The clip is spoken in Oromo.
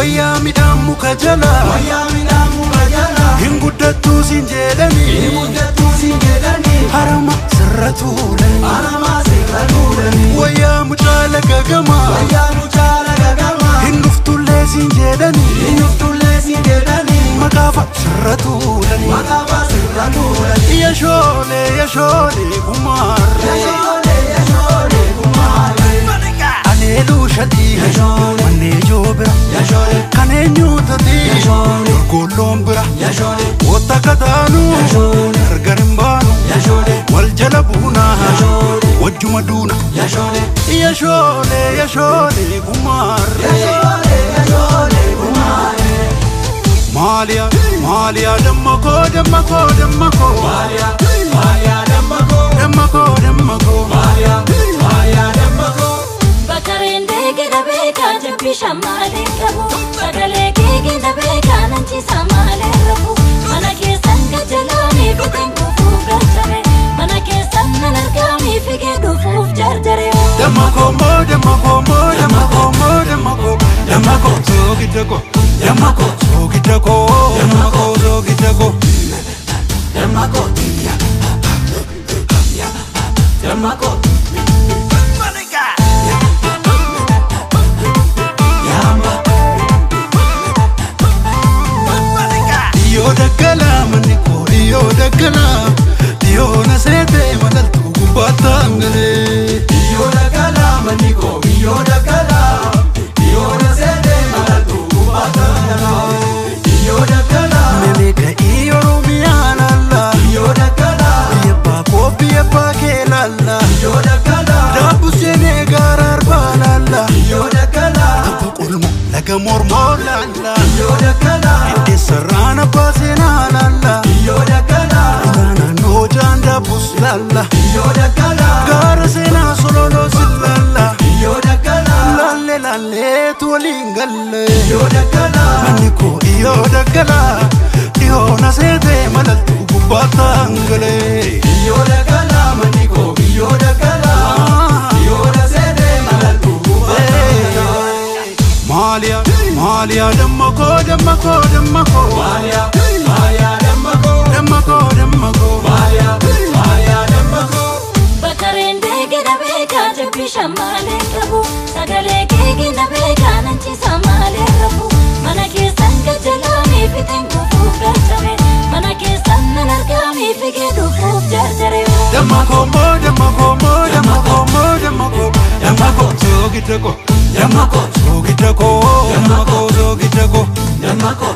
Wayyaa midhaan muka jala. Wayyaa midhaan muka jala. Hin guddattuu siin jedhani. Hin guddattuu siin jedhani. Harama sirra tuulani. Harama sirra tuulani. Wayyaa mucaa laga gamaa. Wayyaa mucaa laga gamaa. Hin dhuftullee siin jedhani. Hin dhuftullee siin jedhani. Maqaafa sirra tuulani. Maqaafa sirra tuulani. Yashoolee yashoolee kumaarree. Yashoolee yashoolee kumaarree. Aleeluu shatii. Yashoolee. Mannee joobira. Yashoolee. Kan eenyuutati. Yashoolee. Golloon bira. Yashoolee. Wota kataanu. Yashoolee. Gargar hin baanu. Yashoolee. Wal jala buuna. Yashoolee. Wajjuma duuna. Yashoolee. Yashoolee yashoolee kumaarree. Yashoolee yashoolee kumaarree. Maaliyaa maaliyaa damma koo damma koo damma koo. Maaliyaa maaliyaa damma koo. Damma koo damma koo. Maaliyaa maaliyaa damma koo. Bakareen deegida beekaa jabbii shammaalee qabu. Sagalee keegida beekaa nanchiisa maalee rafu. Mana keessan gajjalaanii fiteen kufuuf galchame. Mana keessan nan argamii figee dhufuuf jarjare. Damma koo moo damma koo moo damma koo moo damma koo. Damma koo soogidda koo. Damma koo. Soogidda koo. Damma koo soogidda koo. Damma koo. Damma koo. Dhiyoo daggalaa manni koo dhiyoo daggalaa. Dhiyoo na seetee madaltuu gubbaatti hangalee. Biyyoo daggalaa manni koo biyyoo daggalaa. Biyyoo na seetee malaltuu gubbaatti hangalee. Biyyoo daggalaa. Meemee ka'ii Oromiyaa laallaa. Biyyoo daggalaa. Biyya abbaa koo biyya abbaa kee laallaa. Biyyoo daggalaa. Daabbuu seenee gaara arbaa laallaa. Biyyoo daggalaa. Abba qolmoo laga mormoo laallaa. Biyyoo daggalaa. Hiddeessarraan abbaa seenaa laallaa. Biyyoo daggalaa. Ulaa naannoo jaan daabus laallaa. Biyyoo daggalaa. Gaara seenaa sololoo si laallaa. Biyyoo daggalaa. Laallee laalleetu waliin galle. Biyyoo daggalaa. Manni koo dhiyoo daggalaa. Dhiyoo na seetee malaltuu gubbaatti hangalee. Biyyoo daggalaa manni koo biyyoo daggalaa. Biyyoo na seetee malaltuu gubbaatti hangalee. Maaliyaa maaliyaa damma koo damma koo damma koo. Maaliyaa maaliyaa damma koo. Damma koo damma koo. Maaliyaa maaliyaa damma koo. Bakareen deegida beekaa jabbii shammaalee qabu. Sagalee keegida beekaa nanchiisa maalee rafu. Mana keessan gajjalaanii fiteen kufuuf galchame. Mana keessan nan argamii figee dhufuuf jarjare. Damma koo moo damma koo moo damma koo moo damma koo. Damma koo soogidda koo. Damma koo. Soogidda koo. Damma koo soogidda koo. Damma koo.